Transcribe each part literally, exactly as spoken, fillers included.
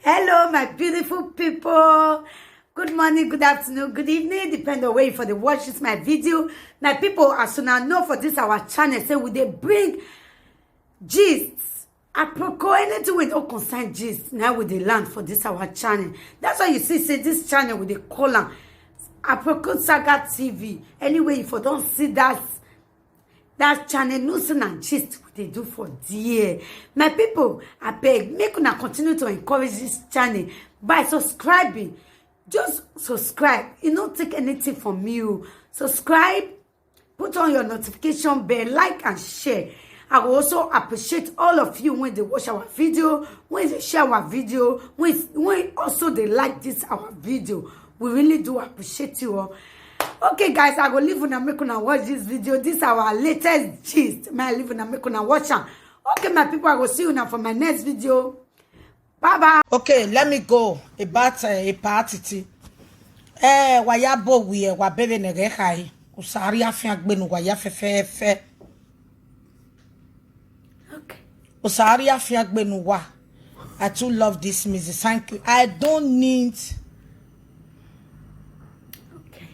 Hello, my beautiful people. Good morning, good afternoon, good evening, depend on where you for dey watch this my video. My people, as una know for this our channel, say we dey bring gist, aproko, anything wey no concern gist, na we dey land for this our channel. That's why you see say this channel we dey call am Aproko Saga T V. Anyway, you for don see that that channel, no say na gist we dey do for there. My people, abeg, make una continue to encourage this channel by subscribing. Just subscribe. E no take anything from you. Subscribe, put on your notification bell, like and share. I will also appreciate all of you when they watch our video, when they share our video, when, when also they like this our video. We really do appreciate you all. Okay, guys, I go leave una, make una watch this video. This our latest gist. May I leave una, make una watch am. Okay, my people, I go see una for my next video. Bye bye. Okay, let me go about uh, Epa Titi. Eh, wa ya bo wi, eh, wa bere ne ghe khai. Usari afian gbe nu wa ya fẹfẹfẹ. Okay. Usari afian gbe nu wa. I too love this music. Thank you. I don't need Okay.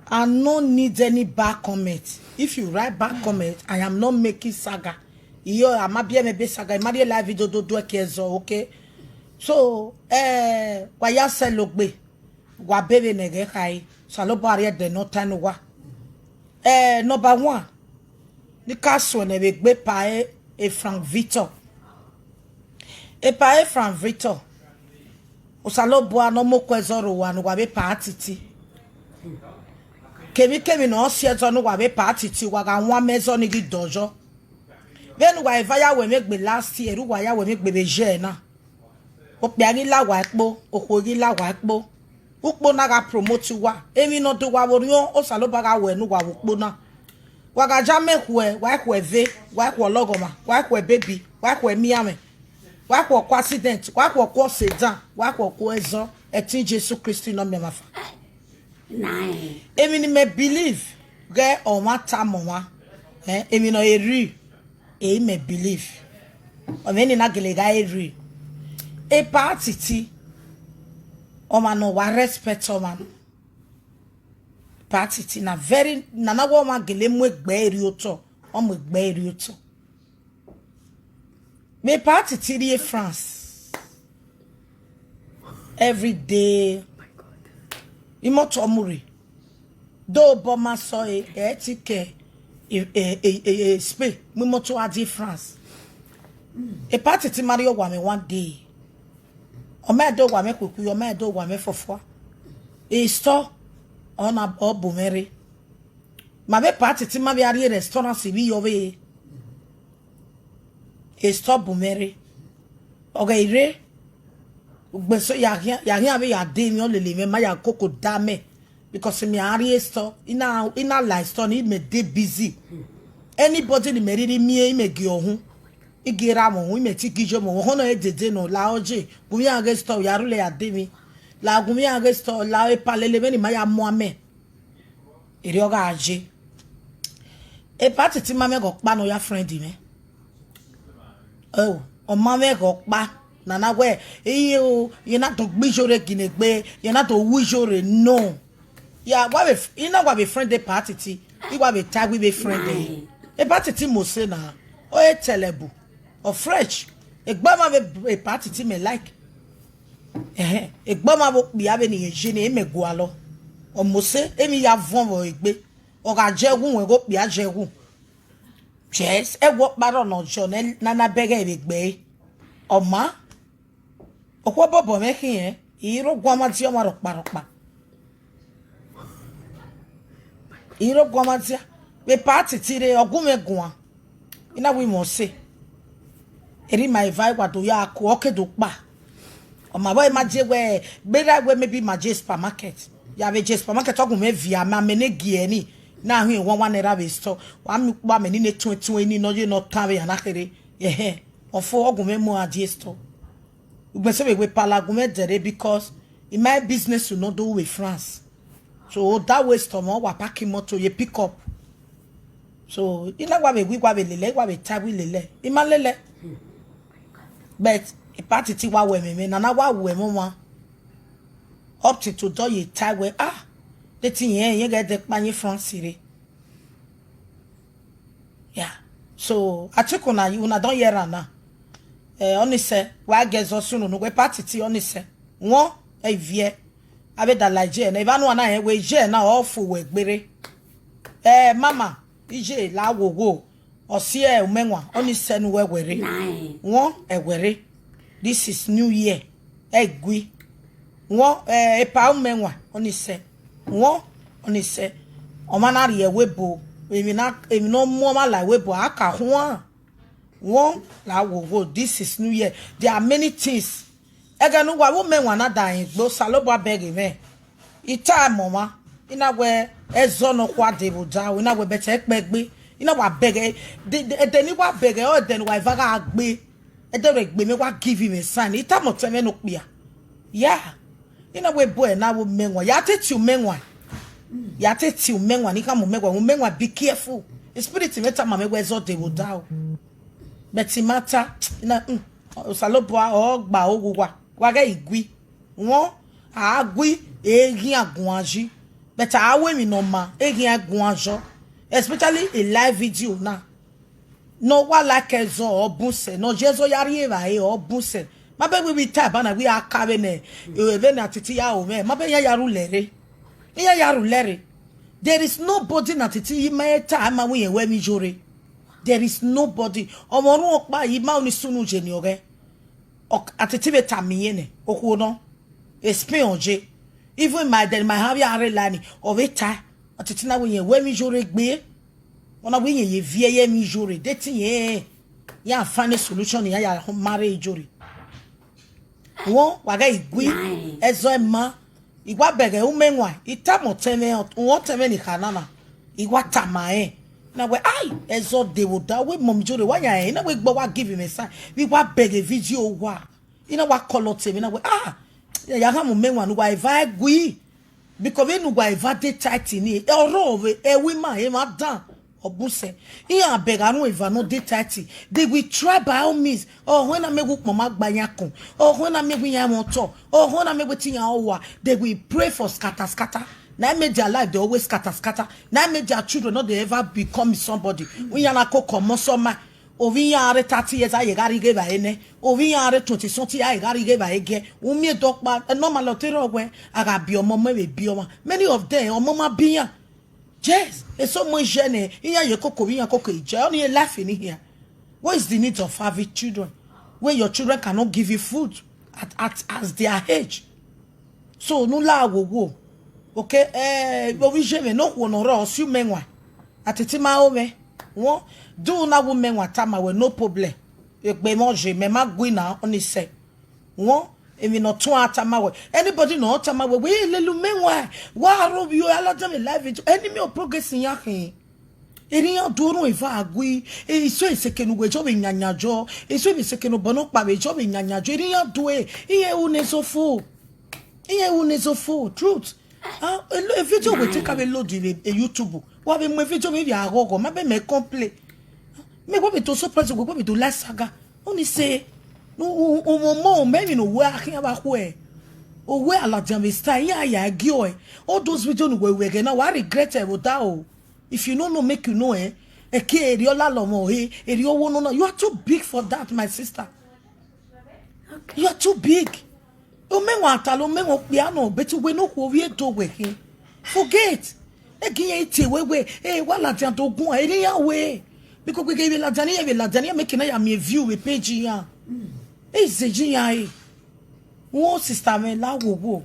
I no need any bad comment. If you write bad comment, I am not making saga. Iyo, a ma biẹ mwẹ ebe saga, I ma rhie live video do do ẹki ẹzọ, okay? So, eh, wa ya sẹ logbe, wa bere ne ghe khai. Osanobua rhie ẹdẹ ne ọ ta ne uwa. Eh, number one, ne I ka suẹn ne vbe egbe Epa e, e Frank Victor. Epa e Frank Victor, Osanobua ne ọ mu okuẹ zọ rre owa ne uwa vbe Epa Titi. Kemwikemwi ne ọ si ẹzọ ne uwa vbe Epa Titi, wa gha wan amẹ ẹzọ ni ghi dọyọ. Vbene uwa eva ya wẹ mwẹ egbe last year, uwa ya wẹ mwẹ egbe vbe ye na. Okpia ghi la uwa ẹkpo, okhuo ghi la uwa ẹkpo. Ukpo na gha promote uwa. Emwi ne ọ do uwa vbe orhiọn, Osanobua gha wẹ ne uwa vbe ukpo na. Wa gha ja amẹ khuẹ, wa khuẹ ẹve, wa khuẹ ọlọghọmwa, wa khuẹ baby, wa khuẹ emianmwẹ, wa khuẹ ọkua accident, wa khuẹ ọkua ọsedan, wa khuẹ ọkua ẹzọ, ẹtin Jesu Kristi ne ọ miẹn mwẹ afa. Nine. Emwi ne imẹ believe ghẹ ọmwa tama ọmwa, eh, emwi ne ọ re real, e imẹ believe. Ọ mwẹ ni na gele gha re real. Epa Titi, ọmwa ne ọ wa respect ọmwa nọ. Epa Titi na very, nana wẹ ọmwa gele mu egbe ẹre rhie otọ, ọ mu egbe ẹre rhie otọ. Vbe Epa Titi rrie France. Every day. Imọto mu rre. Do obọ ma sọ e, ẹ ti ke e, e, e, e, e, Spain, mu imọto a die France. Epa Titi ma rrie owa mwẹ one day. Ọ ma do owa mwẹ khuekhu, ọ ma do owa mwẹ fọfua. Store, ọ na, ọ bu mwẹ rre. Ma vbe Epa Titi ma vbe a rrie restaurant vbe iyọ vbe. Store bu mwẹ rre. Ọ ghẹ rre, ugbeso ya khian, ya khian vbe ya de emwi ọ lele mwẹ, ma ya koko da mẹ. Because mẹ a rrie store, I na, I na la store ni, mẹ dey busy. Anybody ni mẹ rhirhi miẹn, imẹ gie ọhun. I gie erha mwẹ ọhun, imẹ te gie iye mwẹ ọhun. Ọhọn nọ re dede nọ, la ọ je. Gu mwẹ iran ghe store, ya rhulẹ ya de emwi. La gu mwẹ iran ghe store, la epa lele mwẹ ni ma ya mu amẹ. Erriọ ọ gha ye. Epa Titi ma mwẹ ghe ọkpa ne ọ ya friend mwẹ. Oh, ọ ma mwẹ ghe ọkpa. Nana wẹ, iye o, ye na do gbe iyore ginegbe, ye na do wu iyore no. Ya, wa vbe f-, I na wa vbe friend Epa Titi, I wa vbe ta wẹ I vbe friend ẹre. Epa Titi mose na, ọ re tẹlẹbu, ọ fresh. Egbe ọmwa vbe Epa Titi mẹ like. Ẹhẹn, egbe ọmwa vbe okpia vbene irẹn ye ne mẹ gualọ. Ọ mose, emwi ya vuọn vbe egbe. Ọ gha je ẹwu, wẹ ghe okpia je ẹwu. Yes, ẹwu ọkpa rọ ne ọ jọ ne na na bẹghe vbe egbe ẹre. Ọ ma. Okhuo bọbọ mwẹ khian, I rre oguan ma die ọmwa rọkpa rọkpa. I rre oguan ma dia. Vbe Epa Titi rre, ọ gu mwẹ guan. I na wi mwẹ ọse. Erriọ ima eva wa do ya ku, ọ ke do kpa. Ọ ma vbe ma die wẹ, gberra wẹ maybe ma je supermarket. Ya vbe je supermarket, ọ gu mwẹ viọ amẹ, amẹ ne gie ni. Na hin one one naira vbe store. Wa mu kpo amẹ ni ne tuẹn tuẹn ni nọ ye ne ọ tan vbe ya na kherhe. Ẹhẹn. Ọ fo, ọ gu mwẹ mu a die store. Ugbẹn sẹ vbe wẹ Epa la gu mwẹ dẹrre because I ma business u nọ do vbe France. So that waste ọmọ wa park motor ye pick up. So I na wa vbe wi wa vbe lele, I wa vbe ta wi lele. I ma lele. But Ipa titi wa wẹ ẹmwẹ mwẹ, nana wa wẹ ẹmwẹ ọmwa. Up to today, ọ ye tae wẹ, ah, de te irẹn, irẹn ghẹ dẹ kpa ye France rre. Yeah. So, article na, una don hear am na. Eh, ọnii sẹ, wa gie ẹzọ sunu nu, wẹ ipa titi ọnii sẹ. Wọn, ẹ i viẹ. Avbe da la iye na, evba nuan na rẹn wẹ iye na ọ fu wẹ gberre. Eh, mama, iye la wo wo. Ọ si ẹ umẹwaẹn, ọnii sẹ ne uwẹ wẹ rre. Nine. Wọn, ẹ wẹ rre. This is New Year. Ẹ i gui. Wọn, eh, epa umẹwaẹn, ọnii sẹ. Wọn, ọnii sẹ. Ọmwa na rhie ẹvbo ebo. Emwi na, emwi ne ọ mu ọmwa la ẹvbo ebo, a ka khuan. Wọn, la wo wo, this is New Year. There are many things. Ẹghẹ ne uwa vbe umẹwaẹn na da rẹn egbe, Osanobua bẹghe mwẹ. I ta ẹmwẹ ọmwa, I na wẹ ẹzọ nọkhua de vbe odaro, I na wẹ bẹtẹ ẹkpẹgbe, I na wa bẹghe, de, de, ẹdẹ ne I wa bẹghe, ọ ẹdẹ ne uwa eva gha gbe, ẹdẹ rẹ egbe mwẹ wa give mwẹ sign, I tama ọtẹn mwẹ ne okpia. Ya, I na wẹ ebo ẹre na vbe umẹwaẹn, ya te tie umẹwaẹn, ya te tie umẹwaẹn, ne I khama umẹwaẹn, umẹwaẹn be careful, spirit mwẹ tama mwẹ wẹ ẹzọ de vbe odaro. But I ma ta, I na, mm, Osanobua ọ gba ogho uwa, wa ghẹ i gui. Wọn, a gui, eghian guan yi. But a ru emwi ne ọ ma, eghian guan yọ. Especially a live video na. Ne ọ wa like ẹzọ, ọ bun sẹ. Ne ọ ye ẹzọ ya rri evbare, ọ bun sẹ. Ma bẹghe wẹ I ta ẹban na, wẹ a ka vbene, vbene Atiti ya ho mwẹ. Ma bẹghe iran ya rhulẹ rre. Iran ya rhulẹ rre. There is nobody ne Atiti ma ta, ma wẹ irẹn wẹ emwi yo rre. There is nobody. Ọmwa ọrhuẹn ọkpa, I ma ru ne I sunu ye ne ọ ghẹ. Ọ, Atiti vbe tama irẹn nẹ, okhuo nọ, Spain ọ ye. Even my, then my hubby arre la ni, ọ vbe ta, Atiti na wẹ irẹn wẹ emwi yo rre gbe. Ọ na wẹ irẹn ye viẹ ye emwi yo rre, de te irẹn, iran find a solution, iran ya marry yo rre. Wọn, wa ghẹ i gui, ẹzọ ima, I wa bẹghe umẹwaẹn, I tama ọtẹn mwẹ, uhunmwu ọtẹn mwẹ ni kha na na, I wa tama rẹn. Na wẹ, ai, ẹzọ de vbe odaro, wẹ mummy yo rre, wa yan rẹn, I na wẹ egbe wa give mwẹ sign, vbe I wa bẹghe video uwa. I na wa call ọtẹn mwẹ, I na wẹ, ah, ya khama umẹwaẹn ne uwa eva gui. Because vbene uwa eva dey tight ni, ọrọre, ẹvbo ima, emwa dan, ọ bun sẹ. Iran bẹghe arhuẹn eva ne ọ dey tight, they will try by all means. Ọ họn na miẹn wẹ ukpọnma gba iran kun. Ọ họn na miẹn wẹ iran mwẹ otọ. Ọ họn na miẹn wẹ te iran rre owa. They will pray for scatter, scatter. Na make their life dey always scatter, scatter. Na make their children no dey ever become somebody. Iran na koko ọmọ sọ ma. Ovbi iran rre thirty years, a ye gha rhie ighe evbare nẹ. Ovbi iran rre twenty something, a ye gha rhie ighe evbare giẹ. U miẹn dọkpa, normal ọ te rrọọ wẹ, a gha biẹ ọmọ, ọmọ vbe biẹ ọmwa. Many of them, ọmọ ma biẹ iran. Yes, eso ọmọ iye nẹ, iran ye koko vbe iran koko iye, ọnii life ni hia. What is the need of having children when your children cannot give you food at, at, at their age? So, ne u la wo wo. Okay, eh, ovbi iye mwẹ, ne okhuo ne ọ rrọọ, ọ si umẹwaẹn. Atiti ma ho mwẹ. Wọn, do na wẹ umẹwaẹn tama wẹ, no problem. Egbe mwẹ ọ ye, mẹ ma gui na, ọnii sẹ. Wọn, emwi ne ọ tuan tama wẹ. Anybody ne ọ tama wẹ, wẹ lele umẹwaẹn, wa rho vbe aladian vbe live video. Enemy of progress iran khin. Erha iran do orhunmwu eva gui, eso eseke ne uwẹ jọ vbe yanyan jọ, eso vbe eseke ne obọ nọkpa vbe jọ vbe yanyan jọ, erha iran do e, iran ru ne zofo. Iran ru ne zofo, truth. Ah, e lo-, e video wẹ te ka vbe load vbe e YouTube. Wa vbe mu e video vbe vbe aghọghọ, ma bẹghe mẹ complain. Mẹ wa vbe do surprise, wa vbe do like saga. Ọnii sẹ, u, u, u, u, mọ, mẹ emwi ne uwẹ a khian vbe khuẹ. Uwẹ aladian vbe style, iran ya gie ọe. All those video ne uwẹ ru ẹghẹ na, wa regret ẹ vbe odaro. If you no know, make you know, eh? Eke erriọ lalọ ọmọ ọre, erriọ wo nọ na. You are too big for that, my sister. Okay. You are too big. Umẹwaẹn ta lo, umẹwaẹn okpia nọ, but uwẹ ne okhuo vbe do wẹ khin. Forget. Ẹ gi iran tie wẹ wẹ, e wa ladian do guan, erha iran wẹ. Because wẹ ghe vbe ladian, iran vbe ladian, iran make na ya miẹn view vbe page iran. E ze yi iran re. Wọn sister mwẹ, la wo wo,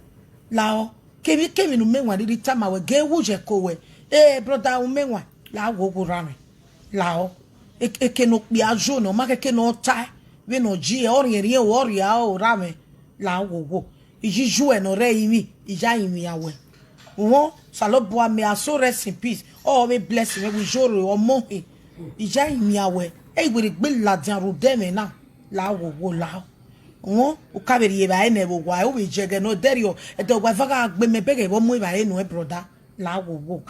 la ọ. Kemwi kemwi ne umẹwaẹn rhirhi tama wẹ, ghe wu ye ko wẹ. Eh, brother, umẹwaẹn, la wo wo ra mwẹ. La ọ. E-, eke ne okpia yo nẹ, ọ ma khẹke ne ọ tae, vbene ọ ji, ọ riẹn riẹn, ọ rhia, ọ ra mwẹ, la wo wo. Iyiyuẹ ne ọ rre ẹrinmwi, I ya rinmwian wẹ. Wọn, Osanobua, may her soul rest in peace. Ọ vbe bless mwẹ vbe iyore ọmọ hin. I ya rinmwian wẹ. Ẹ i wẹ rhie egbe ladian rre odẹ mwẹ na, la wo wo la. Wọn, u ka vbe rhie evbare nẹ vbe owa, u vbe jẹ ẹghẹ ne ọ dẹrriọ, ẹdẹ owa eva gha gbe mẹ bẹghe vbe ọ mu evbare nuẹn, brother. La wo wo.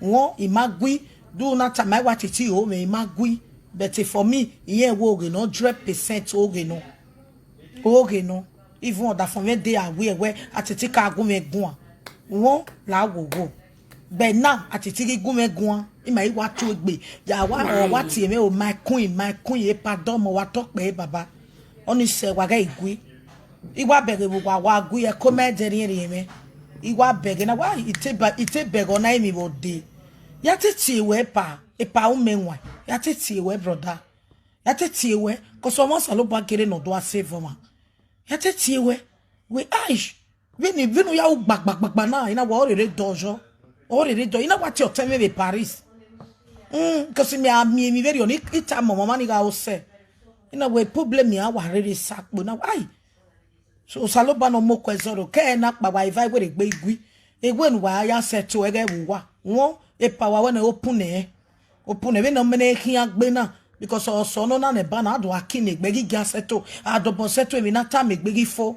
Wọn, I ma gui, do na tama ẹwa titi ho mwẹ, I ma gui. But for me, irẹn wẹ oghe nọ, hundred percent oghe nọ. Oghe nọ, even ọdafẹn mwẹ de a wẹ wẹ a titi ka gu mwẹ guan. Wọ la wo wo. But now a titi ghi gu mwẹ guan, ima i wa tu egbe. Ya wa, ọ wa tie mwẹ o, my queen, my queen, epa dọmọ, wa tọ kpẹ baba. Ọni sẹ wa ghẹ i gui. I wa bẹghe vbe uwa wa gui, ẹko mẹ dẹrriẹnrriẹn mwẹ. I wa bẹghe na, wa i te ba, i te bẹghe ọna emwi vbe ode. Ya te tie wẹ epa, epa u mẹ wan. Ya te tie wẹ brother. Ya te tie wẹ, 'cause ọmwa Osanobua gere ne ọ do a save ọmwa. Ya te tie wẹ, wẹ, aish, vbene, vbene u ya ru gbagbagbagba na, I na wa ọ rere dọ yọ. Ọ rere dọ, I na wa tie ọtẹn mwẹ vbe Paris. Mm, 'cause mẹ a miẹn emwi vberriọ ni, I tama ọmwa ni gha ru sẹ. I na wẹ problem iran wa rere sa kpo na, ai. So, Osanobua ne ọ mu okuẹ zọrọ, ke ẹre na kpa wa eva iwere egbe igui. Ewe ne uwa ya sẹto ẹghẹ vbe uwa. Wọ, epa wa wẹ ne open nẹ. Open nẹ, vbene ọ mẹ ne khian gbe na, because ọsọ nọ na nẹ ba na, a do a ki ne egbe ghi gia sẹto, a dobọ sẹto emwi na tama egbe ghi fo.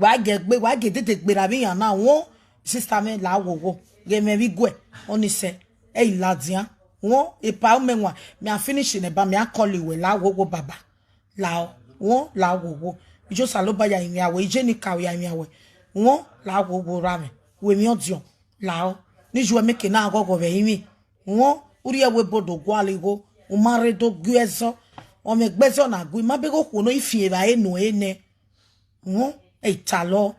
Wa gie egbe, wa gie dede gberra vbe iran na, wọ, sister mwẹ la wo wo, ghe mwẹ vbe iguẹ, ọni sẹ, ẹ i ladian, wọ, epa u mẹ wan, mẹ a finish nẹ ba, mẹ a call wẹ la wo wo baba. Lao, wọ, la wo wo. Iye Osanobua ya rinmwian wẹ, iye eni ka ya rinmwian wẹ. Wọ, la wo wo ra mwẹ, wẹ emwi ọdiọn, lao. Ne iye uẹ mẹ ke na ghọghọ vbe ẹrinmwi. Wọ, u rhie ẹvbo ebo do gualọ igho, u ma rre do gu ẹzọ. Ọ mwẹ egbe ẹzọ na gu, I ma bẹghe okhuo ne ọ i fian evbare nuẹn nẹ. Wọ, ẹ i talọ,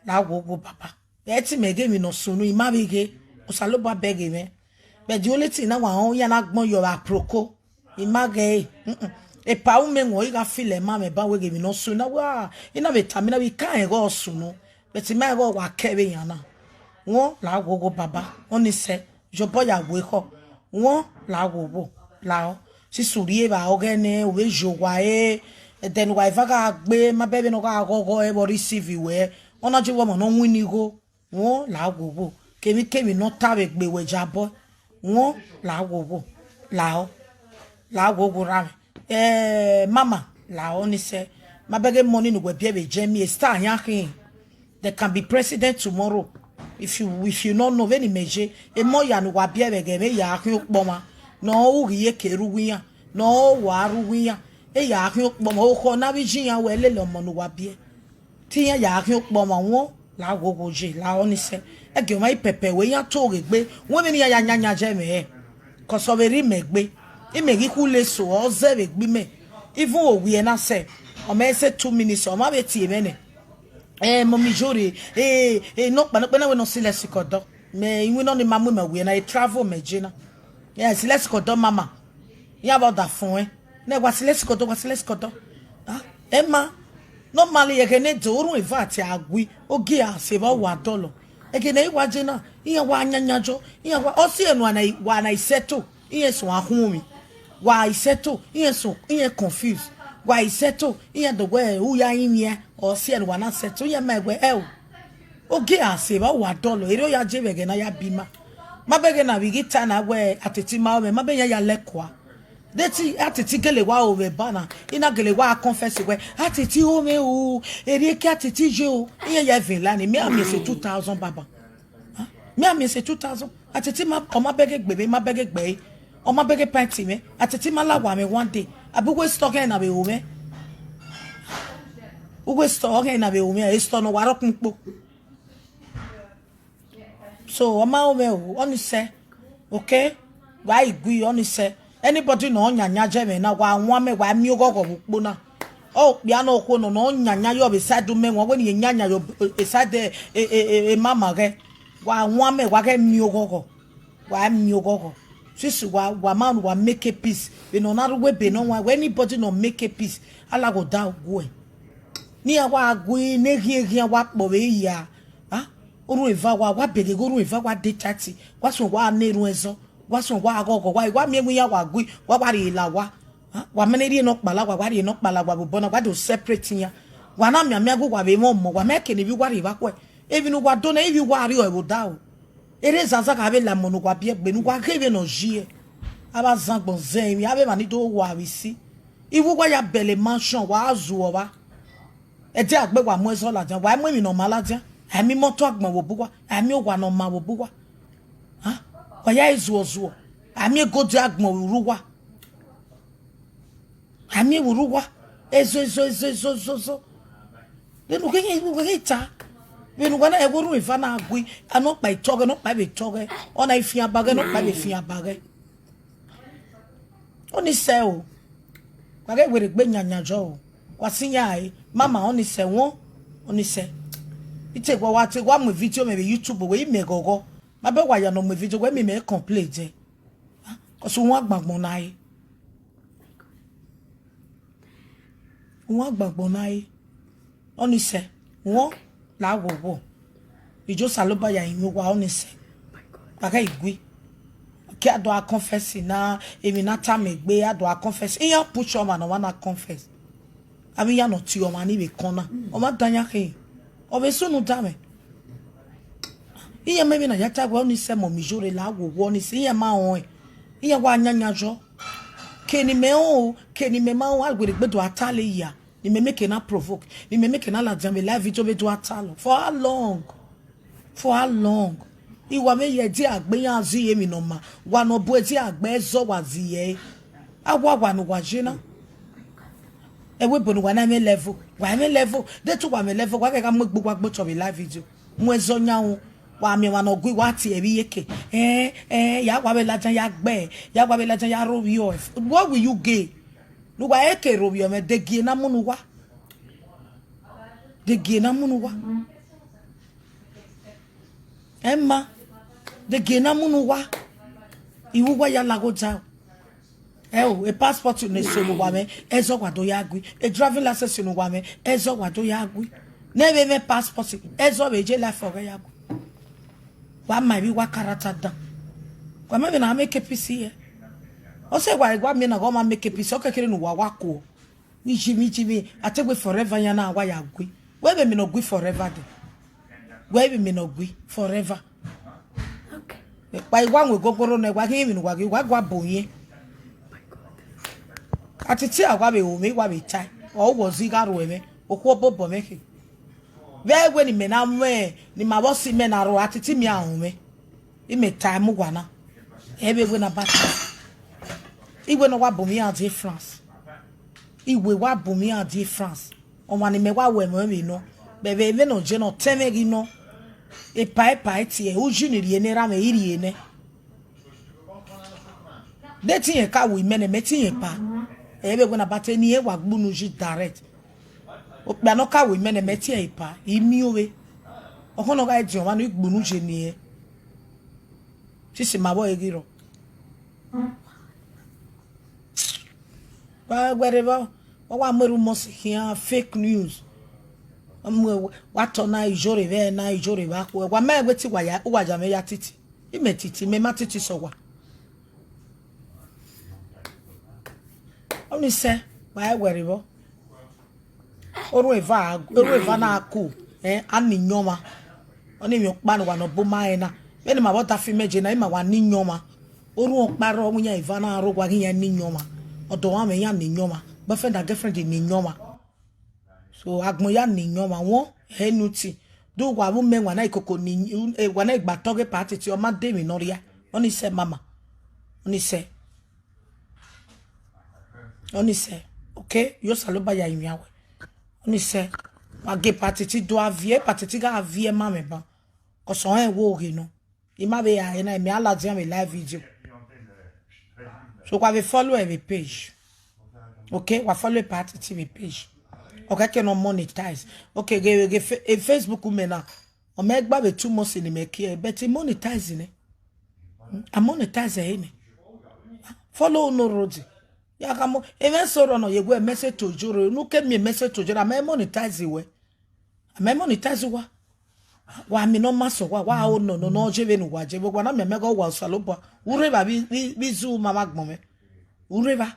la wo wo baba. Ẹ te mẹ ghe emwi ne ọ sunu, I ma vbe ghe, Osanobua bẹghe mwẹ. But the only thing na wa rẹn, iran na gbọn yọ vbe aproko. I ma ghẹ ẹre, mm-mm. Epa u mẹ wọn, I gha feel ẹmamwẹ ba wẹ ghe emwi ne ọ sunu na, wa, I na vbe tama, I na vbe ka rẹn ighe ọ sunu, but I ma ighe ọ wa kẹ vbe iran na. Wọ, la wo wo baba, ọni sẹ, yobọ ya wo ekhọ. Wọ, la wo wo, lao. Sisi u rhie evba ọghẹ nẹ, u vbe ye owa ẹre, ẹdẹ ne uwa eva gha gbe, ma bẹghe vbene ọ gha ghọghọ ẹre vbe ọ receive wẹ, ọ na je wẹ ọmọ ne ọ winna igho. Wọ, la wo wo. Kemwikemwi ne ọ ta vbe egbe wẹ yabọ. Wọ, la wo wo. Lao. La wo wo ra mwẹ. Eh, mama, lao ni sẹ. Ma bẹghe money ne uwẹ biẹ vbe Germany, a star yan khin. They can be president tomorrow. If you, if you no know, vbene imẹ ye, emọ ya ne uwa biẹ vbe ẹghẹ mwẹ ya khian ukpọmwa. Ne ọ ru ghi ye ke ru uwu iran. Ne ọ wa ru uwu iran. E ya khian ukpọmwa, okhọ na vbe iye iran wẹ lele ọmọ ne uwa biẹ. Te iran ya khian ukpọmwa, wọ, la wo wo ye, la ọ ni sẹ. Ẹgie ọmwa i pẹpẹ wẹ, iran to ghe egbe, wẹ vbene iran ya yanyan ye mwẹ hẹ. 'Cause ọ vbe rre imẹ egbe, imẹ ghi khu le eso, ọ zẹ vbe egbe imẹ. Even owiẹ na sẹ, ọ ma sẹ two minutes, ọ ma vbe tie mwẹ nẹ. Eh, mummy Iyore, eh, eh, nọkpa, nọkpa na wẹ ne ọ si lẹsikọ dọ. Mẹ iwinna ni ma mu imẹ owiẹ na, e travel mẹ je na. Yes, lẹsikọ dọ, mama. Iran vbe ọdafẹn. Nẹ, wa si lẹsikọ dọ, wa si lẹsikọ dọ. Ah, Emma, normally, ẹghẹ ne do orhun eva te a gui, ogie a se vbe wa dọlọ. Ẹghẹ ne I wa je na, iran wa yanyan yọ, iran wa, ọ si ẹre ne wa na, wa na i settle, iran sẹ wa khun mwẹ. Wa i settle, iran sẹ, iran confuse. Wa i settle, iran do wẹ, u ya rinmwian, ọ si ẹre ne wa na settle, iran ma wẹ, ẹ o. Ogie a se vbe wa dọlọ, erriọ ya je vbe ẹghẹ ne a ya bi ima. Ma bẹghe ne a vbe ghi ta na wẹ, Atiti ma ho mwẹ, ma bẹghe iran ya lẹkua. De te Atiti gele wa ho vbe eba na, I na gele wa confess wẹ, Atiti ho mwẹ o, erriọ ke Atiti ye o, iran ya vẹn la ni, mẹ a miẹn sẹ two thousand baba. Mẹ a miẹn sẹ two thousand. Atiti ma, ọ ma bẹghe gbe mwẹ, ma bẹghe gbe ẹre. Ọ ma bẹghe pint mwẹ. Atiti ma la wa mwẹ one day. Abi uwẹ store ọghẹn na vbe ho mwẹ. Uwẹ store ọghẹn na vbe ho mwẹ, e store ne ọ wa rre ọkpẹn ukpo. So, ọ ma ho mwẹ o, ọ ni sẹ. Okay? Wa i gui, ọ ni sẹ. Anybody ne ọ yanyan ye mwẹ na, wa wan mẹ, wa miẹn oghọghọ vbe ukpo na. Okpia ne okhuo nọ, ne ọ yanyan ye vbe side mẹ, wa wẹ ne I yanyan ye side e, e, e, e, mama ghẹ. Wa wan mẹ, wa ghẹ miẹn oghọghọ. Wa miẹn oghọghọ. Sisi wa, wa ma wa make a peace. Vbene ọ na rre uwu ebe ne ọ wan, wẹ anybody ne ọ make a peace, a lagha odaro guẹ. Ne iran wa gui, ne eghian eghian wa kpọ vbe ya. Ah, orhun eva wa, wa bẹghe ghe orhun eva wa de tight. Wa suẹn wa na erhun ẹzọ. Wa suẹn wa ghọghọ, wa, wa miẹn wẹ iran wa gui, wa, wa rhie la wa. Ah, wa ma ne rhie nọkpa la wa, wa rhie nọkpa la wa vbe obọ na, wa do separate iran. Wa na mianmian ghe uwa vbe mwẹ ọmọ, wa ma kene ivbi uwa rhie vbe akhuẹ. Emwi ne uwa do na, ivbi uwa rriọ ẹvbo odaro. Erha Ezazagha vbe la emọ ne uwa biẹ gbe, ne uwa ghe vbene ọ ye. Avbe azan agbọn zẹ emwi, avbe emwa ni do wa vbe isi. Ivbi uwa ya bẹlẹ mansion, wa zuọ vba. Ẹdẹ a gbe wa mu ẹzọ ladian, wa i mu emwi ne ọ ma ladian, a i mu imọto agbọn vbe obọ uwa, a i mu owa ne ọ ma vbe obọ uwa. Wa ya zuọ zuọ, a i mu egodi agbọn vbe urhu uwa. A i mu vbe urhu uwa. Ezo, ezo, ezo, ezo, ezo, ezo. Vbene ughẹ, ughẹ ta. Vbene uwa na ẹghẹ orhunmwu eva na gui, a nọkpa etọghẹ, nọkpa vbe etọghẹ. Ọ na fian ba ghẹ, nọkpa vbe fian ba ghẹ. Ọni sẹ o. Wa ghẹ werriegbe yanyan yọ o. Wa si yan ẹre. Mama, ọni sẹ wọn. Ọni sẹ. I te wa, wa te wa mu video mwẹ vbe YouTube wẹ, I miẹn ghọghọ. Ma bẹ wa ya nọ mu video wẹ, mi mẹ complain dẹ. Cause wọn agbangbọn na re. Wọn agbangbọn na re. Ọni sẹ, wọn la wọwọ. Ijo Osanobua ya rinmwian owa, ọni sẹ. Wa ghẹ gui. Ke a do a confess na, emwi na tama egbe, a do a confess. Iran push ọmwa ne ọmwa na confess. Avbe iran ne ọ tie ọmwa ni vbe kọn na, ọmwa dan yan khin. Ọ vbe sunu dan mwẹ. Iran ma emwi na ya ta wẹ, ọni sẹ, mọ mi yore la wo wọ, ọni sẹ, iran ma rẹn. Iran wa yanyan yọ. Ke ne imẹ rẹn o, ke ne imẹ ma rẹn o, a werriegbe do a ta lele hia. Ne imẹ make na provoke, ne imẹ make na ladian vbe live video vbe do a ta lọ. For how long? For how long? I wa mwẹ ye ẹdi agbe iran zẹ emwi ne ọ ma. Wa ne ọ bu ẹdi agbe ẹzọ wa zẹ ẹre. A wa wa ne uwa ye na. Ẹvbo ebo ne uwa na mwẹ level, wa mwẹ level. De te uwa mwẹ level, wa ghẹ gha mu egbe uwa gbe otọ vbe live video. Mu ẹzọ yan ru, wa miẹn ọmwa ne ọ gui, wa tie ẹre vbe iyeke. Ẹn, ẹn, ya wa vbe ladian ya gbe, ya wa vbe ladian ya rhovbiẹ. What will you gain? Ne uwa eke rhovbiẹ mwẹ, de gie na mu ne uwa. De gie na mu ne uwa. Ẹ ma, de gie na mu ne uwa. I ru uwa ya lagho da. Ẹ o, e passport ne eso ne uwa mwẹ, ẹzọ wa do ya gui. E driving license ne uwa mwẹ, ẹzọ wa do ya gui. Ne vbe mwẹ passport, ẹzọ vbe je life ọghẹ ya gui. Wa ma emwi wa character dan. Wa ma vbe na make peace hẹ. Ọ sẹ wa, wa miẹn na ghe ọ ma make peace, ọ kekere ne uwa wa kuo. Vbe iji mwẹ, iji mwẹ, a te wẹ forever yan na wa ya gui. Wẹ vbe emwi ne ọ gui forever dẹ? Wẹ vbe emwi ne ọ gui forever? Wa i wa wọn egogoro nẹ, wa ghi emwi ne uwa ghi, wa gua bo yẹn. Atiti a wa vbe ho mwẹ, wa vbe tae, ọ wọ zẹ gha ruẹ mwẹ, okhuo obobọ mwẹ khin. Vbe ẹvbo ne imẹ na mwẹ, ne ima vbe ọse imẹ na rrọọ, atiti mẹ a họn mwẹ. Imẹ tae mu uwa na, ẹ vbe wẹ ne a ba tae. Iwẹ ne ọ wa bu mwẹ iran die France. Iwẹ wa bu mwẹ iran die France. Ọmwa ne imẹ wa wẹ ẹmwẹ vbe nọ, vbe vbe vbene ọ je nọ, ọtẹn mwẹ ghi nọ. Epa epa tie, uyi ni rhie ne erha mwẹ, I rhie nẹ. De te irẹn ka ru imẹ nẹ, mẹ te irẹn pa. Ẹ vbe wẹ ne a ba te ne irẹn wa gbe unu yi direct. Okpia ne ọ ka ru imẹ nẹ, mẹ te irẹn pa, I miẹn ovbe. Ọkhọ ne ọ gha diọn mwa ne I gbe unu ye ne irẹn. Sisi ma vbọ ẹre ghi rrọọ. Wa wẹrẹ vbọ, wa wa mu rumors khian, fake news. Wa mu, wa tọ na ijore vbe na, ijore vbe akhuẹ. Wa ma wẹ te wa ya, uwa ya mwẹ ya titi. Imẹ titi, mẹ ma titi sẹ owa. Ọni sẹ, wa wẹrẹ vbọ. Orhu eva, orhu eva na ku, eh, a ni yan ọmwa. Ọni emwi ọkpa ne uwa ne ọ bu ma rẹn na. Vbene ima vbe ọdafẹn imẹ je na, ima wa ni yan ọmwa. Orhu ọkpa rrọọ, ọ wẹ iran eva na rre owa ghi iran ni yan ọmwa. Ọdọ ọmwa mwẹ iran ni yan ọmwa. Boyfriend and girlfriend ni yan ọmwa. So, agbọn ya ni yan ọmwa wọn, ẹ nu ti. Do wa vbe mẹ wa na ikoko ni, eh, wa na igba tọghe pa titi, ọ ma de emwi ne ọ rria. Ọni sẹ mama. Ọni sẹ. Ọni sẹ, okay, yo Osanobua ya rinmwian wẹ. Ọni sẹ, wa gie Patiti do a viẹ, Patiti gha viẹ ma mwẹ ban. Cause ọ rẹn wo ghe nọ. I ma vbe ra ẹre na, mẹ a ladian vbe live video. So wa vbe follow ẹ vbe page. Okay, wa follow Patiti vbe page. Okay, ke nọ monetize. Okay, ghe, ghe fe-, e Facebook mẹ na. Ọ mẹ gba vbe two months ne imẹ kie, but I monetize nẹ. Hmm, I monetize ẹre nẹ. Follow no road. Ya gha mo, emẹ so rọ nọ ye wẹ message to joro, unu ke miẹn message to joro, a ma monetize wẹ. A ma monetize wa. Wa mi nọ ma sẹ owa, wa o nọ, nọ, nọ, je vbene uwa je, vbe wa na miẹn mẹ ghe owa Osanobua. U rre evba vbe, vbe, vbe izu ma vbe agbọn mwẹ. U rre evba.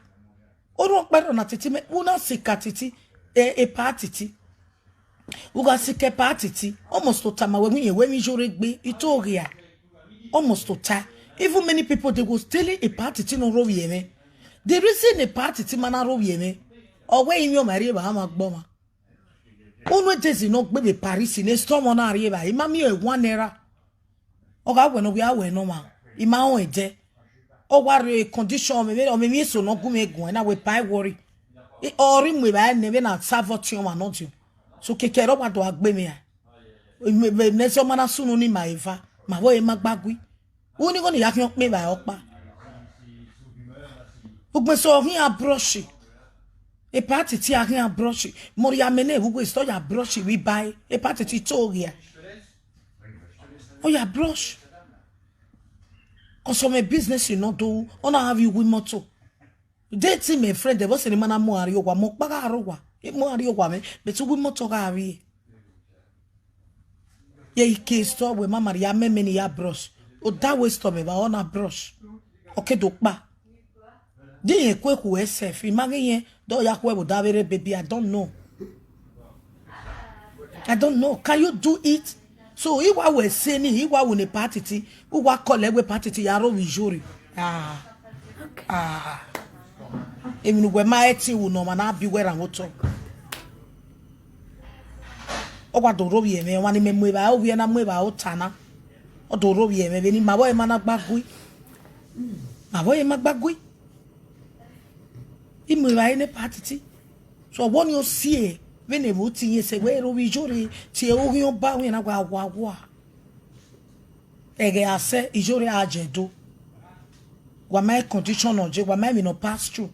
Orhu ọkpa rrọọ na titi mẹ, u na sika titi, e, e Patiti. U gha sika e Patiti, almost to tama wẹ, wẹ irẹn wẹ emwi yore gbe, I to ghi a. Almost to ta. Even many people, they was telling e Patiti ne ọ rre ovbi ẹmwẹ. The reason e Patiti ma na rre ovbi ẹmwẹ, ọ wẹ ivbiọmwa rri evba, a ma gbe ọmwa. Unu edesi ne ọ gbe vbe Paris, ne sọmọ na rri evba, I ma miẹn one naira. Ọ gha wẹ ne ọ wia wẹ ne ọmwa, I ma rẹn ẹdẹ. Ọ wa rre condition, ọ mwẹ, ọ mwẹ emwi eso ne ọ gu mwẹ guan, na wẹ pa worry. Ọ rre mu evbare nẹ vbene a sa vbe ọtiọnmwa ne ọ diọn. So keke ẹre ọ wa do gha gbe mwẹ ra. Vbe ne ẹzọ ma na sunu ni ma eva, ma vbe ọre ma gba gui. Uni igho ne I ya khian kpe evbare ọkpa. Ugbẹn sẹ ọ khian brush. Epa titi a khian brush. Mọrriamẹ ne vbe uwẹ sẹ ọ ya brush vbe iba ẹre. Epa titi to ghian. Ọ ya brush. Cause ọ mwẹ business ne ọ do ru, ọ na gha vbe uwu imọto. Date mẹ friend ẹvbo sẹ ne ma na mu a rrie owa, mẹ ọkpa gha rre owa, mu a rrie owa mwẹ, but uwu imọto gha vbiẹ. Ye I ke store wẹ ma ma rhie amẹmẹ ne I ya brush. Oda wẹ store mẹ vbe ọ na brush. Ọ ke do kpa. Di irẹn ku ekhu ẹre sef, I ma ghi irẹn, de ọ ya khuẹ vbe oda vbe rre baby, I don't know. I don't know. Can you do it? So, I wa wẹ ẹse ni, I wa wu ne epa titi, u wa call ẹre wẹ epa titi ya rre ovbi Iyore. Ah. Ah. Emwi ne uwẹ ma ẹtin wu ne ọmwa na bi uwẹ rhan vbe otọ. Ọ wa do rre ovbi ẹmwẹ, ọmwa ni mẹ mu evbare, ovbi ẹre na mu evbare ota na. Ọ do rre ovbi ẹmwẹ, vbene ima vbe ọre ma na gba gui. Ma vbe ọre ma gba gui. I mu evbare ne epa titi. So, ọwọ ni ọ sie, vbene vbe oti iyẹn sẹ, wẹ rre ovbi Iyore, tie oghian ọba wẹ na wa wa wa. Ẹghẹ a sẹ, Iyore a jẹ do. Wa ma condition nọ je, wa ma emwi nọ pass through.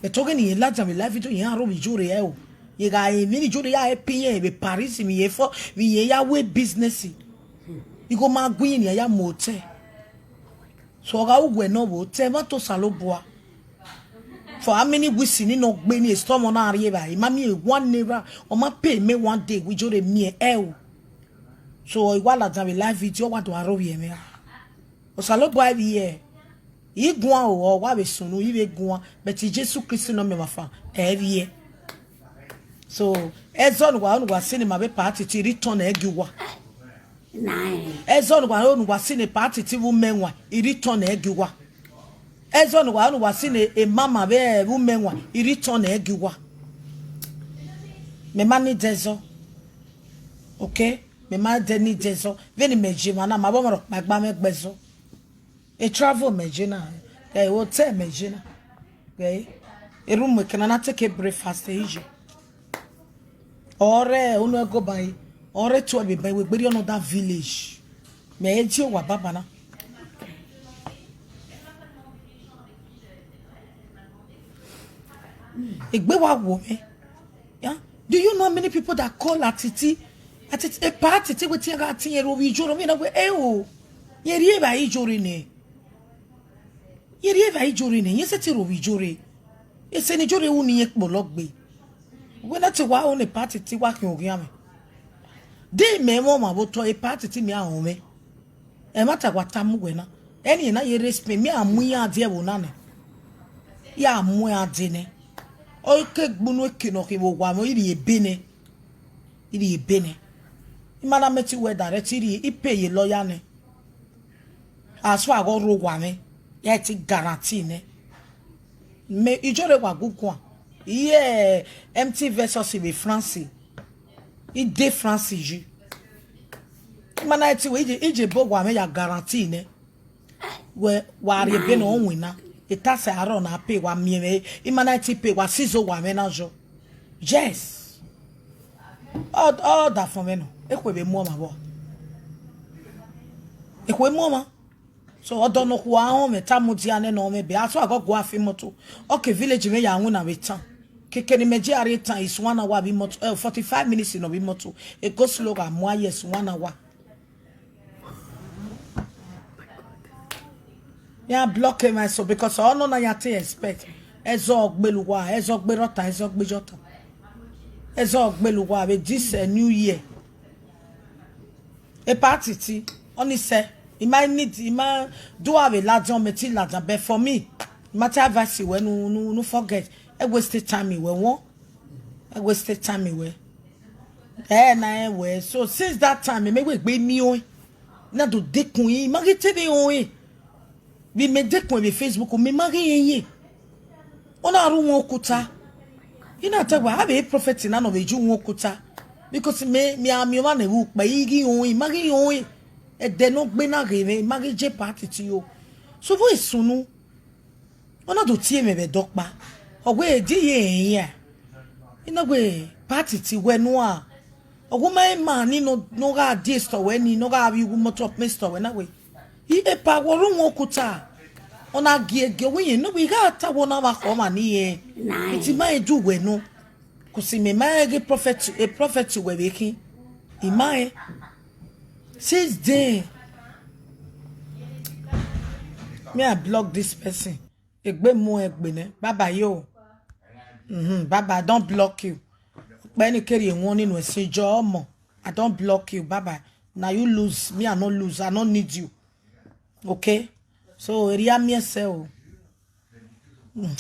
But ọghe ne irẹn ladian vbe live video, irẹn a rre ovbi Iyore ẹre o. Ye gha emwi ne Iyore ya help irẹn vbe Paris, vbe irẹn fọ, vbe irẹn ya wẹ business. Igho ma gu irẹn, ne iran ya mu otẹ. So, ọ gha ru wẹ ne ọ vbe otẹ, ẹmwata Osanobua. For how many weeks ni nọ gbe ni, esọmọ na rrie evbare, I ma miẹn one naira, ọ ma pay mẹ one day, wẹ Iyore miẹn ẹre o. So, I wa ladian vbe live video, ọ wa do gha rre ovbi ẹmwẹ ra. Osanobua vbe ẹ, I guan o, ọ wa vbe sunu, I vbe guan, but Jesu Kristi ne ọ miẹn ọmwafa, ẹ vbe ẹ. So, ẹzọ ne uwa, ne uwa si ne ima vbe epa titi, I return ẹre gie uwa. Nice. Ẹzọ ne uwa, ne uwa si ne epa titi vbe umẹ wan, I return ẹre gie uwa. Ẹzọ ne uwa, ne uwa si ne emama vbe, vbe umẹ wan, I return ẹre gie uwa. Mẹ ma need ẹzọ. Okay? Mẹ ma de need ẹzọ. Vbene imẹ je emwa na, ma vbe ọmwa rhọkpa gba mwẹ gbe ẹzọ. E travel mẹ je na, ẹ, hotel mẹ je na. Ẹ, e room ekẹna na take breakfast, e je. Ọ rre unu ẹgoba ẹre, ọ rre twelve eba, wẹ gberriọ another village. Mẹ i die owa baba na. Egbe wa wo mwẹ. Yeah? Do you know how many people that call Atiti? Atiti, epa Atiti wetin a gha tie rre ovbi Iyore, ọ miẹn na wẹ, ẹ o, irẹn rrie evbare Iyore nẹ. Irẹn rrie evbare Iyore nẹ, irẹn sẹtin rre ovbi Iyore. Ese ne Iyore ru ne irẹn kpolo gbe. Wẹ na te wa ho ne epa Atiti wa khian oghian mwẹ. De imẹ mwẹ ọmwa vbe otọ, epa Atiti mẹ a họn mwẹ. Ẹmwata wa tama uwẹ na. Ẹni na ye rre Spain, mẹ a mu iran die ẹvbo na nẹ. Ya mu iran die nẹ. Ọ ke gbunu eke ne ọ khin vbe owa mwẹ, I rhie ebe nẹ. I rhie ebe nẹ. I ma na meet uwẹ direct, I rhie, I pay ye lawyer nẹ. As far as ọ rre owa mwẹ, ya te guarantee nẹ. Mẹ, Iyore wa gu guan. Iye empty vessels vbe France. I de France yi. I ma na te wẹ, I je, I je ebe owa mwẹ ya guarantee nẹ. Wẹ, wa rhie ebe ne ọ winna. Etasẹ arọ na pay, wa miẹn mwẹ. I ma na te pay, wa seize owa mwẹ na yọ. Yes. Ọ, ọ da fọn mwẹ nọ. Ekhue vbe mu ọmwa vbọ. Ekhue mu ọmwa. So, ọdọ nọkhua họn mwẹ, ta mudia nẹ nọ mwẹ, be a so a gọ gua fi imoto. Ọ ke village mwẹ ya winna vbe town. Keke ne imẹ je a rrie town, is one hour vbe imoto, eh, forty-five minutes nọ vbe imoto. E go slow gha mu a, yes, one hour. Ya block him so because ọ nọ na ya te expect. Ẹzọ gbele uwa, ẹzọ gbe rhọta, ẹzọ gbe jọta. Ẹzọ gbele uwa vbe this, eh, new year. Epa Atiti, ọni sẹ, I ma need, I ma do have a ladian, mẹ te ladian, but for me, I ma te advice wẹ ne u, ne u, ne u forget. E waste time wẹ wọn. E waste time wẹ. Ẹ na ẹ wẹ. So since that time, mẹ wẹ gbe miẹn ọẹn. Na do dekun, I ma ghi te vbe ọẹn. Vbe mẹ dekun vbe Facebook, mẹ ma ghi rẹn yẹn. Ọ na ru wọn okuta. I na ta wẹ, avbe prophet na nọ vbe ju wọn okuta. Because mẹ, mẹ a miẹn ọmwa ne vbe ukpẹ, I ghi rẹn ọẹn, I ma ghi rẹn ọẹn. Ẹdẹ ne ọ gbe na ghe mwẹ, I ma ghi je epa Atiti o. So vbe sunu, ọ na do tie mwẹ vbe ẹdẹ ọkpa. Ọ wẹ di ye iran. I na wẹ party ti wẹ nua. Ọ wẹ ma ma ni nọ, nọ gha die store wẹ ni, nọ gha vbe uwu motor me store wẹ na wẹ. I epa wọ ru wọn okuta. Ọ na gie gie wẹ yẹn, nọ wẹ I gha ta wọ na vba khọ ma ni yẹn. Nine. Iti ma edu wẹ nọ. Kò sí mẹ ma ghe prophet, e prophet wẹ vbe khin. I ma e. Since then, me, I block this person. Egbe mu egbe nẹ. Bye bye yo. Mm-hmm. Bye bye. I don't block you. Ọkpẹ ni kere wọn nínú ẹsìn ìjọ ọmọ. I don't block you. Bye bye. Now you lose. Me, I no lose. I no need you. Okay? So, area mi ẹsẹ o. Mm.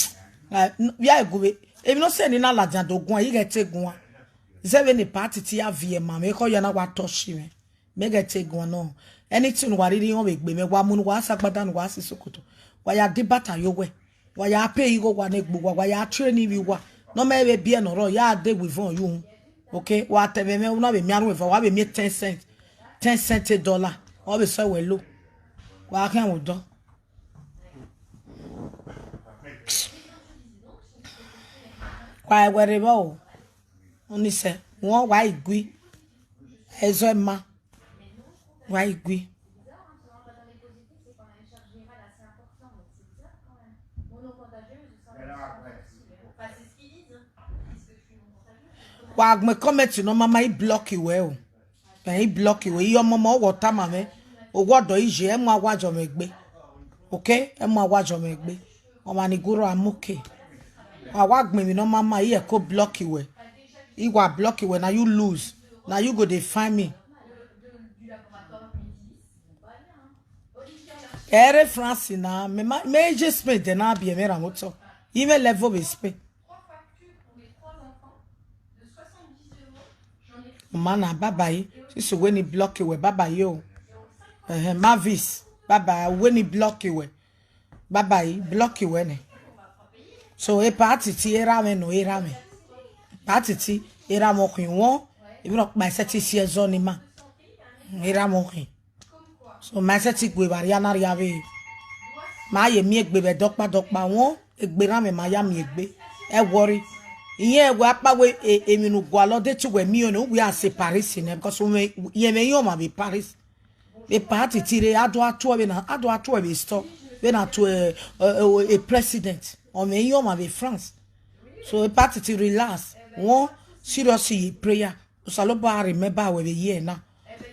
Ah, n-, ya egube. Èmi no sẹ ni na ladian do guan, ighẹ te guan. Zẹ vbene party ti ya viẹ ma mwẹ, ekhọe ya na wa touch mwẹ. Mẹ ghẹ te guan nọ. Anything wa rhirhi họn vbe egbe mwẹ, wa mu ne uwa sa agbada ne uwa si sokoto. Wa ya di bata ye owẹ. Wa ya pay igho wa ne egbe uwa, wa ya train ivbi uwa. Ne ọ ma vbe biẹ ne ọ rrọọ, ya de wivon yu. Okay? Wa tẹ mwẹ mwẹ, u na vbe miẹn arhuẹn eva, wa vbe miẹn ten cent. Ten cent a dollar. Ọ vbe sẹ wẹ lo. Wa khian vbe odọ. Wa wẹ rre vbọ o. Ọni sẹ, wọn wa i gui. Ẹzọ ma. Wa i gui. Wa gbẹn comment nọ ma ma i block wẹ o. Ẹ i block wẹ, iye ọmọmọ wọ tama mwẹ. Owọdọ iye, ẹ mu awa jọ mwẹ egbe. Okay? Ẹ mu awa jọ mwẹ egbe. Ọmwa ni gurọ a mu ke. Wa wa gbẹn emwi ne ọ ma ma, iye ko block wẹ. I wa block wẹ, na you lose. Na you go dey find me. Ẹ rre France na, mẹ ma, mẹ je Spain dẹ na biẹ mwẹ ra mwẹ otọ. I mwẹ level vbe Spain. Ọma na, bye bye. Sisi wẹ ni block wẹ, bye bye o. Ẹhẹn, Mavis, bye bye, wẹ ni block wẹ. Bye bye, block wẹ nẹ. So, e party ti erha mwẹ nọ, erha mwẹ. Party ti erha mwẹ ọkhin wọn, emwi rhọkpa ẹsẹ ti si ẹzọ ni ma. Erha mwẹ ọkhin. So, ma sẹtin gu evba rria na rria vbe. Ma ye miẹn egbe vbe dọkpa dọkpa wọn, egbe erha mwẹ ma ya miẹn egbe. Ẹ worry. Irẹn wẹ akpa wẹ e-, emwi ne u gualọ de te uwẹ miẹn ọnrẹn, uwẹ a sẹ Paris nẹ, because irẹn mwẹ iran ọmwa vbe Paris. Vbe party ti rre, a do a tuẹ vbe na, a do a tuẹ vbe store, vbe na tuẹ, eh, eh, eh, president. Ọ mwẹ iran ọmwa vbe France. So, e party ti relax. Wọn serious ye prayer. Osanobua remember wẹ vbe ye na.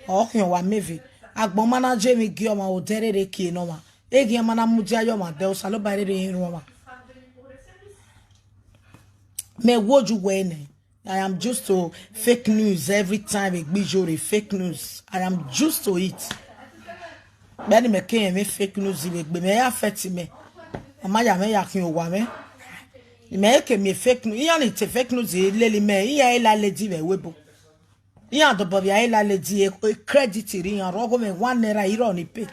Ọ khian wa mẹ vbe. Agbọn ma na je emwi gie ọmwa, odẹ rere kie ne ọmwa. Eghian ma na mudia ye ọmwa, de Osanobua rere rẹn ru ọmwa. Mẹ wo ju wẹ nẹ. I am used to fake news every time egbe Iyore, fake news. I am used to it. Bẹni mẹ ke rẹn mwẹ fake news vbe egbe mẹ, e affect mẹ. Ọ ma ya mwẹ ya khian owa mwẹ. Mẹ ke miẹn fake news, iran ni te fake news lele mẹ, iran e la lady vbe ẹvbo ebo. Iran dobọ vbe a e la lady, e, e credit rre iran, rọ gho mwẹ one naira irọ ni pay.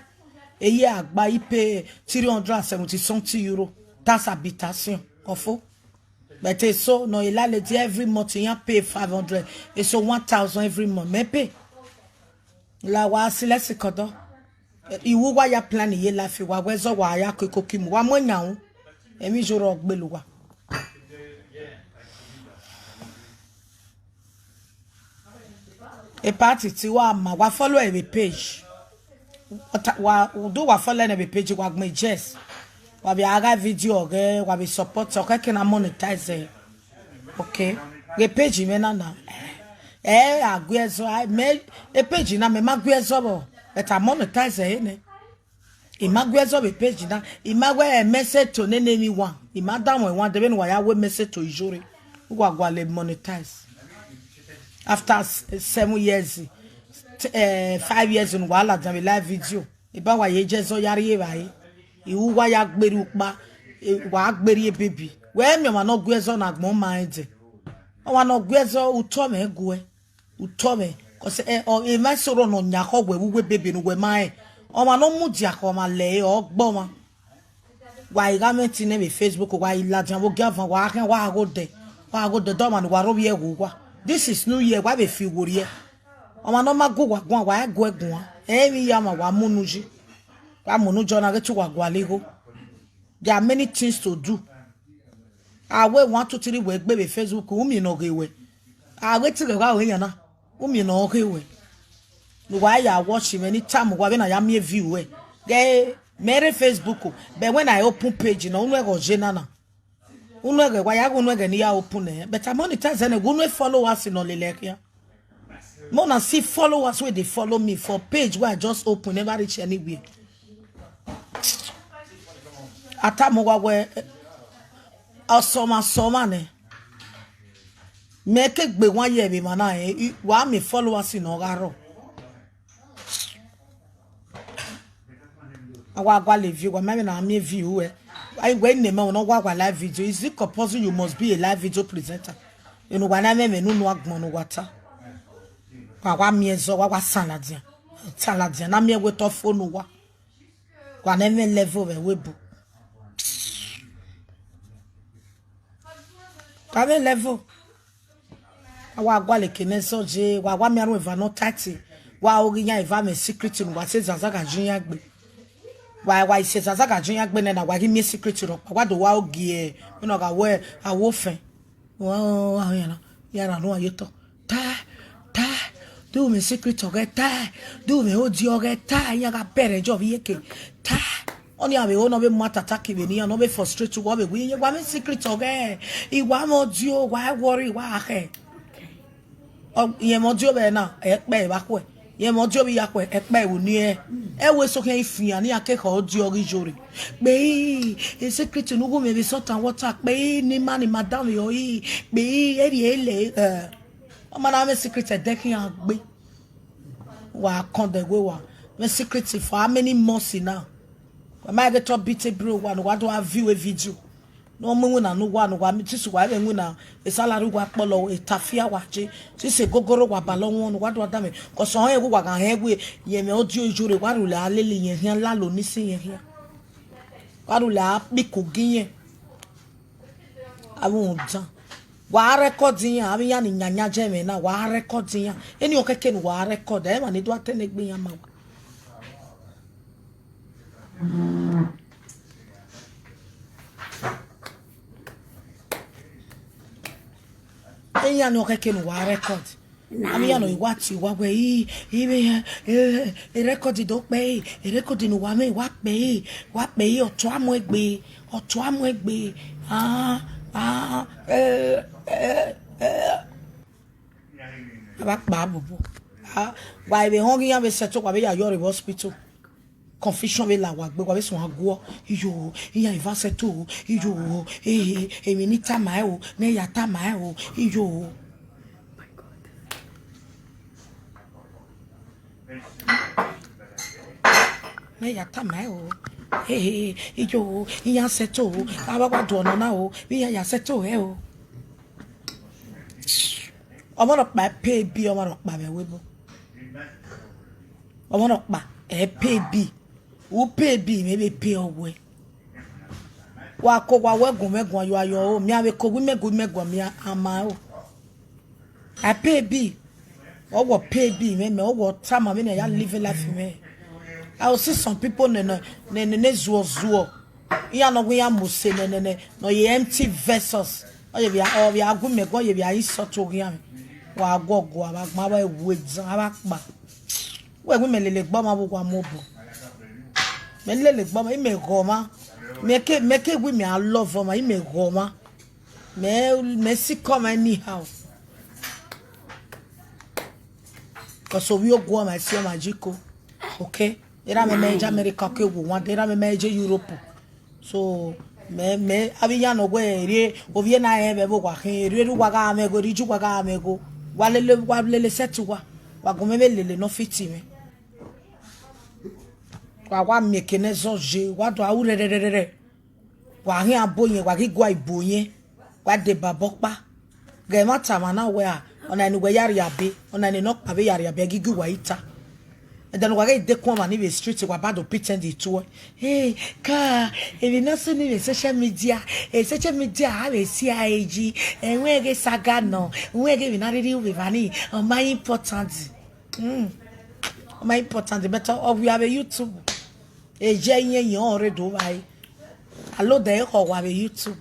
Eye agba i pay three hundred and seventy something euro. That's habitation. Ọfo. But eso nọ e la lady every month, iran pay five hundred. Eso one thousand every month. Mẹ pay. La wa si lẹsi kọdọ. I wu wa ya plan ye life, wa wẹ zọ wa ya koko kimu, wa mu yan ru. Emwi Iyore ọ gbele uwa. E party ti wa ma, wa follow ẹre vbe page. Wa ta-, wa do wa follow ẹre vbe page, wa gbẹn Jess. Wa vbe a gha video ọghẹ, wa vbe support, ọ kẹkẹ na monetize ẹre. Okay. Ghe page mwẹ na na. Ẹ, a gu ẹzọ, a, mẹ, e page na mẹ ma gu ẹzọ vbọ, but a monetize ẹre nẹ. I ma gu ẹzọ vbe page na, I ma wẹ message to nene emwi wan, I ma da wọn wan de vbene uwa ya wẹ message to Iyore, uwa gualọ monetize. After s-, seven years, t-, eh, five years ne uwa ladian vbe live video, eba wa ye je ẹzọ ya rri evbare, I ru uwa ya gberriẹ ukpa, eh, wa gberriẹ baby. Wẹ miẹn ọmwa ne ọ gu ẹzọ ne agbọn ma rẹn dẹ. Ọmwa ne ọ gu ẹzọ, utọ mwẹ guẹ. Utọ mwẹ, 'cause, eh, ọ, emwa eso rọ ne ọ yan khọ wẹ vbe uwu ebebe ne uwẹ ma rẹn. Ọmwa ne ọ mudia khọ ọmwa lẹ ẹre, ọ gbe ọmwa. Wa i gha mwẹ ẹtin nẹ vbe Facebook, wa i ladian vbe ogiavan, wa khian, wa gha ghodẹ, wa gha ghodẹ, de ọmwa ne uwa rre ovbi ẹghẹ uwa. This is New Year, wa vbe fi uworiẹ. Ọmwa ne ọ ma gu uwa guan, wa i gu ẹre guan. Ẹ i mwẹ iye ọmwa, wa mu unu yi. Wa mu unu yi, ọ na ghe te uwa gualọ igho. There are many things to do. A wẹ one, two, three wẹ gbe vbe Facebook, u miẹn ne ọ ghe wẹ. A wẹ te ghe gha ru iran na, u miẹn ne ọ ghe wẹ. Ne uwa ya watch mwẹ ni tama uwa vbene a ya miẹn view wẹ. Ghẹ mẹ rre Facebook, but when I open page na, unu ẹghẹ ọ ye na na. Unu ẹghẹ, wa ya ghe unu ẹghẹ ne I ya open nẹ, but I monetize nẹ, wẹ unu followers ne ọ lele khian. Mẹ na see followers wey dey follow me for page wey I just open, never reach anywhere. A tama uwa wẹ, ọsọmwa sọmwa nẹ. Mẹ ke gbe wan ye vbe emwa na, eh, wa miẹn followers ne ọ gha rrọọ. A wa gualọ view, wa ma vbe na miẹn view wẹ. Ai, wẹ ne mẹ, ọ nọ wa wa live video. Is it compulsory you must be a live video presenter? Enu wa na mwẹ, mwẹ ne unu agbọn ne uwa ta. Wa wa miẹn zọ, wa wa san ladian. San ladian, na miẹn wẹ te ọ fo ne uwa. Wa ne mwẹ level vbe ẹvbo ebo. Wa vbe level. A wa gualọ eke ne zọ je, wa wa miẹn aro eva nọ tight. Wa oghi yan eva mwẹ secret ne uwa sẹ zazagha ju iran gbe. Wa, wa sẹ zazagha ju iran gbe nẹ na, wa ghi miẹn secret rhọkpa. Wa do wa ogie, vbene ọ gha wẹ, a wo fẹn. Wa, wa, wa, ya na, ya na, ru a ye otọ. Ta, ta, do mwẹ secret ọghẹ ta, do mwẹ odiọ ọghẹ ta, iran gha bẹrẹ ẹjọ vbe iyeke. Ta, ọni a vbe ho ne ọ vbe mu atata ki vbe ne iran, ne ọ vbe frustrate uwa, ọ vbe wẹ iye, wa mwẹ secret ọghẹ, I wa mwẹ odiọ, wa worry, wa khẹ. Ọ, iyẹn mwẹ odiọ vbe na, ẹkpẹ vbe akhuẹ. Iyẹn mwẹ odiọ vbe iyakhuẹ, ẹkpẹ vbe uni ẹre. Ẹ wẹ eso khian i fian, ne iran ke khẹ odiọ ghi yore. Kpe i, e secret ne u gu mwẹ vbe salt and water, kpe i, ne ima ne ima danmwehọ i, kpe i, erriọ ẹre, ẹ. Ọ ma na mwẹ secret ẹdẹ khian gbe. Wa kọndẹ wẹ wa mwẹ secret for how many months now? Wa ma ghe te ọ beat bro wa ne uwa do a view e video. Ne ọ mu iwinna ne uwa, ne uwa mi tisi uwa vbe winna, e salary uwa kpọlọ, e tafia wa je, tisi egogoro wa balọ wọn ne uwa do a danmwẹ. Cause ọnrẹn wẹ uwa gha hẹn wẹ, iyẹn mwẹ odiọ yore, wa rhulẹ a lele iyẹn khian, lalo ni si iyẹn khian. Wa rhulẹ a kpiko gi iyẹn. Avbe rhunmwuda, wa record iran, avbe iran ni yanyan jẹ mwẹ na, wa record iran. Eni ọ kẹkẹ ne uwa record, ẹ ma ne do a tẹn egbe iran ma wa. Iran ni ọ kẹkẹ ne uwa record. Avbe iran ne ọ i wa tie uwa wẹ, i, i vbe, eh, eh, record do kpẹ, eh, record ne uwa mwẹ, wa kpẹ, eh, wa kpẹ, eh, ọtọ a mu egbe, ọtọ a mu egbe, ah, ah, eh, eh, eh. A vba kpa bobo. Ah, wa vbe họn ghi iran vbe settle, wa vbe ya yọ rre vbe hospital. Confusion vbe la wa gbe, wa vbe suẹn guọ. Iyo, iran eva settle, iyo, eh, emwi ne I tama ẹre o, ne I ya tama ẹre o, iyo. Ne I ya tama ẹre o, eh, iyo, iran settle o, a vbe wa do ọnọ na o, vbe iran ya settle ẹre o. Ọmọ nọkpa pay bill, ọmọ nọkpa vbe ẹvbo ebo. Ọmọ nọkpa ẹ pay bill. U pay bill, mẹ vbe pay ọwẹ. Wa ko wa wẹ gun mwẹ guan, you are your own. Mia vbe ko gu mẹ gu mẹ guan, mia ama o. I pay bill. Ọ wọ pay bill mwẹ, mẹ ọ wọ tama vbene ya live life mwẹ. I will see some people ne, ne, ne, ne, ne zuọ zuọ. Iran nọ wẹ iran mose nẹnẹnẹ, ne ọ ye empty vessels. Ọ ye vbe a, ọ vbe a gu mẹ guan, ọ ye vbe a insult oghian mwẹ. Wa guọguọ, a vbe agbọn, a vbe wu edan, a vbe akpa. Wẹ wẹ mẹ lele egbe ọmwa vbe uwa mu obọ. Mẹ lele egbe ọmwa, imẹ ghọ ọmwa. Mẹ ke, mẹ ke wẹ mẹ a love ọmwa, imẹ ghọ ọmwa. Mẹ, mẹ si call ọmwa anyhow. Cause ovbi ogu ọmwa si ọmwa jiko. Okay? Erha mwẹ mẹ je America, okay, wo wan de, erha mwẹ mẹ je Europe. So, mẹ, mẹ, avbe iran nọ wẹ, erriọ, ovbi ena rẹn vbe ẹvbo wa khin, erriọ, erha uwa gha mwẹ igho, erriọ iye uwa gha mwẹ igho. Wa lele, wa lele set uwa. Wa gu mwẹ vbe lele ne ọ fit mwẹ. Wa, wa miẹn eke ne zọ ye, wa do a ru rẹrẹrẹrẹ. Wa khian bo yẹn, wa ghi gua ibo yẹn, wa deba obọ ọkpa. Ghẹ mwa tama na wẹ a, ọna ne uwẹ ya rhia be, ọna ne nọkpa vbe ya rhia be, gigi uwa i ta. Ẹdẹ ne uwa ghẹ dekun ọmwa ni vbe street, wa ba do pretend to ẹ. Hey, ka, emwi ne ọ sunu vbe social media, e social media a vbe si a eji, ẹwẹn ghe saga nọ, ẹwẹn ghe emwi na rhirhi ru vbe evba ni, ọ ma important. Mm. Ọ ma important, but ọ wia vbe YouTube. Eje iyẹn yẹn ọ rre do vba ẹre. Alodẹ ekhọe wa vbe YouTube.